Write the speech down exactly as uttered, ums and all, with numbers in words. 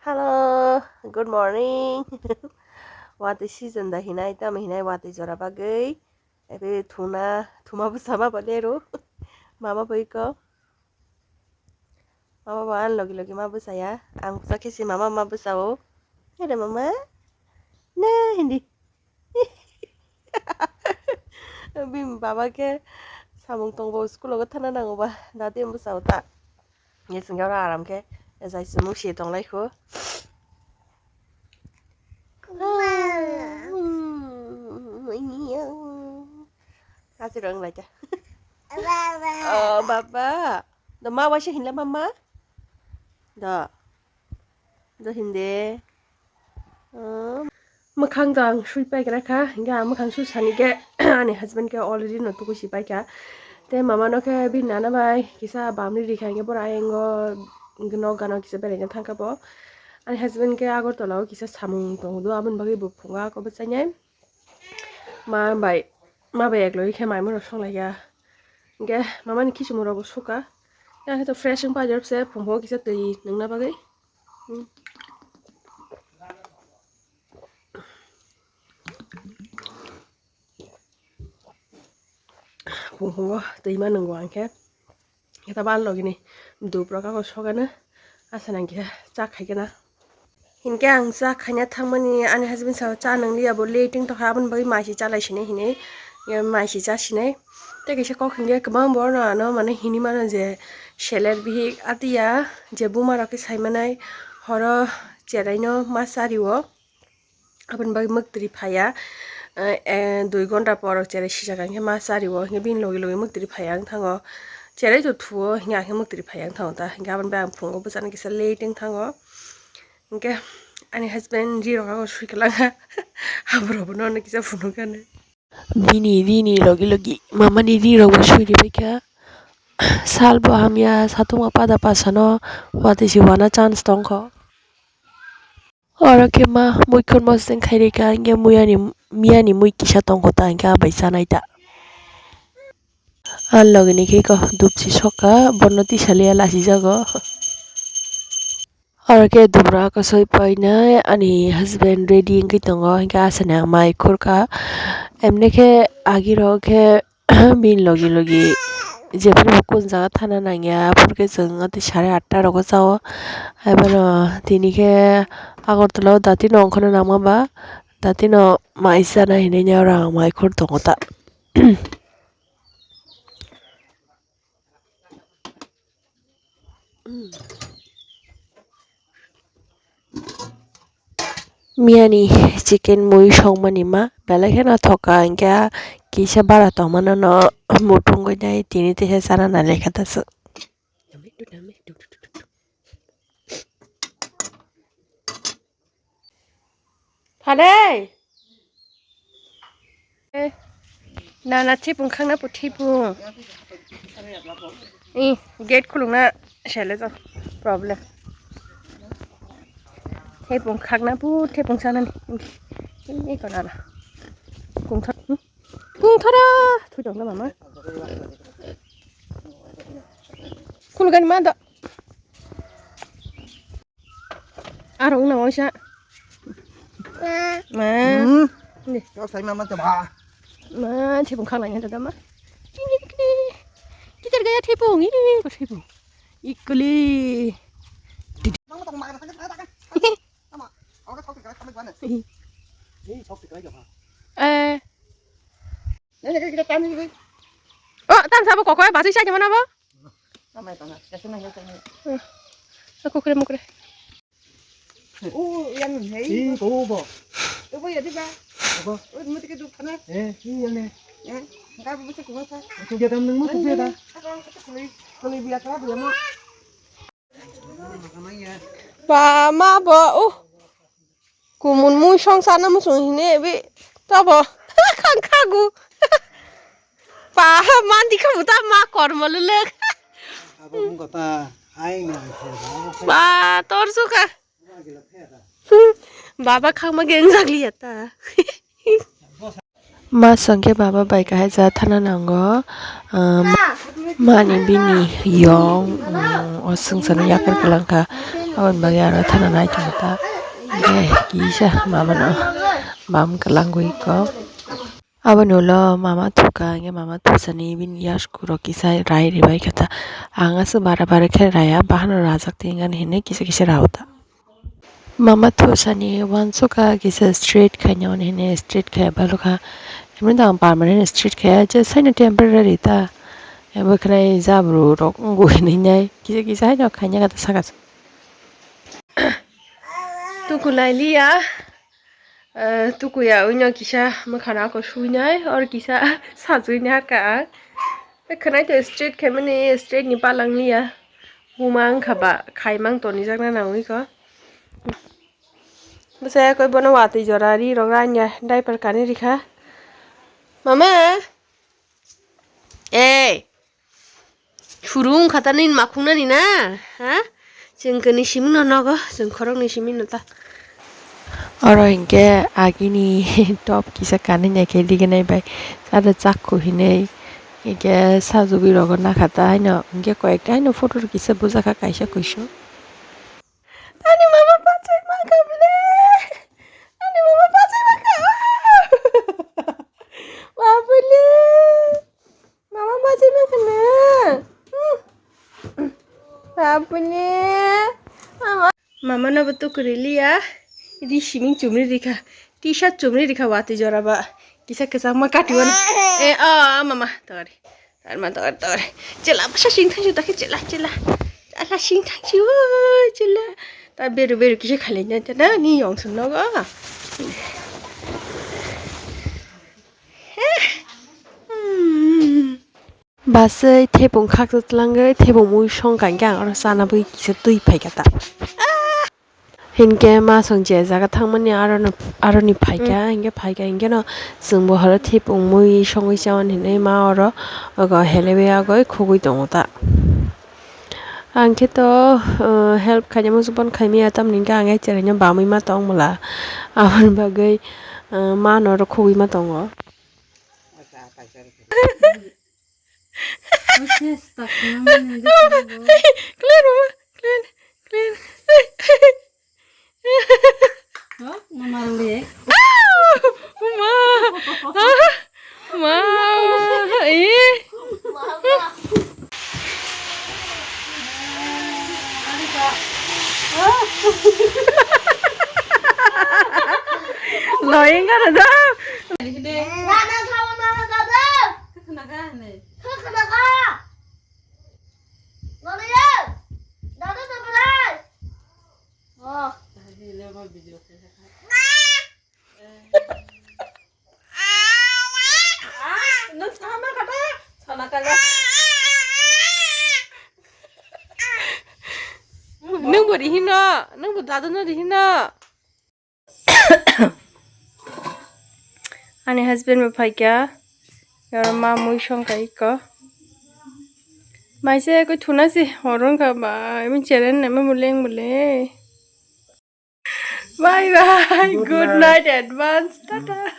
Hello, good morning. Watwi season da hinai, tamo hinai watwi jora bagwi. Ebe thuna, thuma bwsa ma bo lero. Mama bo iko. Mama bo ang logi logi ma bwsa ya. Ang bwsa khe si mama ma bwsa o. Hede mama. Na hindi. Bini baba khe samung tongbo school o thana nango ba. Dati bwsa o ta. Nge singya ora aram khe, ejai sumung si tonglai kho. Ati rong lai ta. Oh, baba. Do ma waisa hinla mama? Do. Do hinde. Oh. Mwkhang do ang sui paigra kha, hingke ang mwkhang sui sani khe ani husband khe already no tuku si paikha. Tei mama no khe bini nana bai kisa bamni rikha, hingke bora ayang o nok gana kisa beraina thangkha bo. Ani husband khe Agartala o kisa samung tongo do, aboni bagwi bo phungo ako bwchainai. Ma bai, ma bai ekloi khe mai mano songlaikha. Hingke mama ni kichimung rok bo sukha. Yang khe to fresh wng paijak se phungo kisa twi nungna bagwi. Hmm. Phung phungo twi ma nwngo ang khe. Khe ta ban logi ni dup rok ako sogana. Asa nang khe cha khai khe na. Hinkhe ang cha khaina thangmani ani husband sao cha nang liya bo late wng tokha aboni bagwi mai se cha lai sinai hinwi mai se cha sinai. Tei kaisa kok hinkhe kwbang borok no ano mane hinwi mano je seler bihik atiya je buma rok khe sai manai horo cherai no ma cha rio. Aboni bagwi mwktwi phaiya, eh, eh, dui ghonta por cherai sijak ang khe ma cha rio, hingke bini logi logi mwktwi phaiya ang thango. Cherai to thuo, hingke ang khe mwktwi phaiya ang thango ta, hingke aboni bagwi ang phungo bwchana kisa late wng thango. Hingke ani husband ri rok ang sui kwlangkha, aborok bo nono kisa phunukani. Bini ri ni logi logi mamani ri rok bo sui ribaikha. Sal bo hamya, satung ma pada pasano watwi se wana chance tongkho. Oro khe ma mui khormo seng khairika, hingke mui ani, miyani mui kisa tongkho ta, hingke abai chanai ta. A logi ni khe ko dupchi sokha, bono tisaliya lasijago. Oro khe dubra kosoi painai ani husband ready wngwi tongo, hingke asani ang mai khurkha. Emni khe agirok khe bini logi logi jephuru bo kun jaga thana nangya, aphuru khe chwng sare atta rogo chao. Haiphano tini khe Agartala o dati no ongkhorna nangma ba, dati no mai chana hinwi oro ang mai khur tongo ta. Miyani chicken mui songmani ma belai kheno thoka, hingke kisa bara tongmano no muthungwi nai tini teisa chana nai lekha ta se. Phalei. Eh, nana thipung khangna pu thipung. Eh, gate khulungna sele to problem. Thipung khangna pu thipung sanani. Eh, ko nana. Kung thar. Hmm? Kung thara. Thu dong na mama. Khulugani ma do. Aro wngna waisa. Ma. Hmm. Ni. Kau sai mama coba. Ma, thipung khang lainai da ma. Ini, ini. Kitar gaya thipung, ini ko thipung. Ikuli. Eh. Oh, tam sabo kokoi basi sai mana bo? Kokre mokre. Oh, yang hei. Ih, kau bo. Kau bo ya di ba. Apa? Oh, mau tiket dulu sana. Eh, iya nih. Eh, enggak bisa kuasa. Itu dia tam nang mau dia dah. Apa? Kalau kalau biasa dia mau. Ba ma bo uh. Kumun mui song sana musung hine bi. Tabo. Khang khagu. Ba mandi khamu ta ma kormo lelek. Abo mung kota ai na. Ba tor suka. Baba khangma geng jagli ya ta. Ma songke baba bai kahai ja thana nango, ah, mani bini yong, mm, o sungsano yakar kalangkha. Aboni bagwi aro thana nai tongo ta. Hingke kisa mama no bam kwlangwi kok. Aboni ulo mama thuka, hingke mama thusani bini yasku rok kisa rai ribai kha ta. Ang aswk bara bara khe raya, bahano rajak tongani hinwi kisa kisa rao ta. Mama thusani uansukha kisa straight khaina hwnwi hinwi straight khaiya balokha. Himwi tong permanent straight khaiya, je saino temporary ta. Abo khwnai jabru rok wngwi hinwi nai kisa kisa haino khaina kha ta saka. Tuku lailiya, eh, tukuya wngno kisa mwkhana ako suinai, or kisa sajui nai harka ang. Khwnai to straight khaimani, straight ni palang liya. Buma wngkha ba, khaimang tonijakna nangwi ko. Bwsai koi bono watwi jora ri rok ranya diaper kani rikha. Mama! Ei! Churu wngkha ta nini makhungnani na? Ha? Chwng khe ni simi no nogo, chwng khorok ni simi no ta. Oro hinkhe agini top kisa kanwi naikhe rignai bai. Chada chakhu hinwi hinkhe sajagwi rogo nakha ta haino hinkhe koi ekta haino photo rok kisa bujakha kaisa kuisu. Ani mama pachai mangkha bile. Ani mama pachai mangkha. Babule. Mama bachai mangkha na. Babule. Mama. Mama no bo tukuri liya. Idi siming chumri rikha. T-shirt chumri rikha watwi jora ba. Kisa kisa ma kati wana. Eh, oh, mama. Tori. Tarma tor tor. Chela bwsa sing thangsi takhe chela chela. Ala sing thangsi o chela. Ta beru beru kisa khali nya ta na ni yong sun nogo. Basai thepung khak tlangwi thepung mui song kangkhe ang oro chana bui kisa twi phaikha ta. Hinkhe ma song je jaga thangmani aroni phaikha, hinkhe phaikha hinkhe no chwngbo horo thepung mui songwi chawan hinwi ma oro ogo helewi agoi khugui tongo ta. Ang khe to, uh, help khaina muchung phano khaimya, tamni hinkhe ang cheraino bamwi ma tong bwla. Aboni bagwi, uh, ma no oro khugui ma tongo. Clean, mama, clean, clean. Oh, mama, liye. Ma, ma, eh. Loying ka da. Nana sawan nana dada. Khna kha ne. Khna kha. Nana ya. Dada dada. Oh. Nung sama kata. Sana kaya. Nung bo rihino, nung bo dada no rihino. Ani husband bo phaikha, oro ma mui songkha iko. Maise koi thuna si horong kha ba, imi cheren na ma muleng mule. Bye bye, good night advance, tata.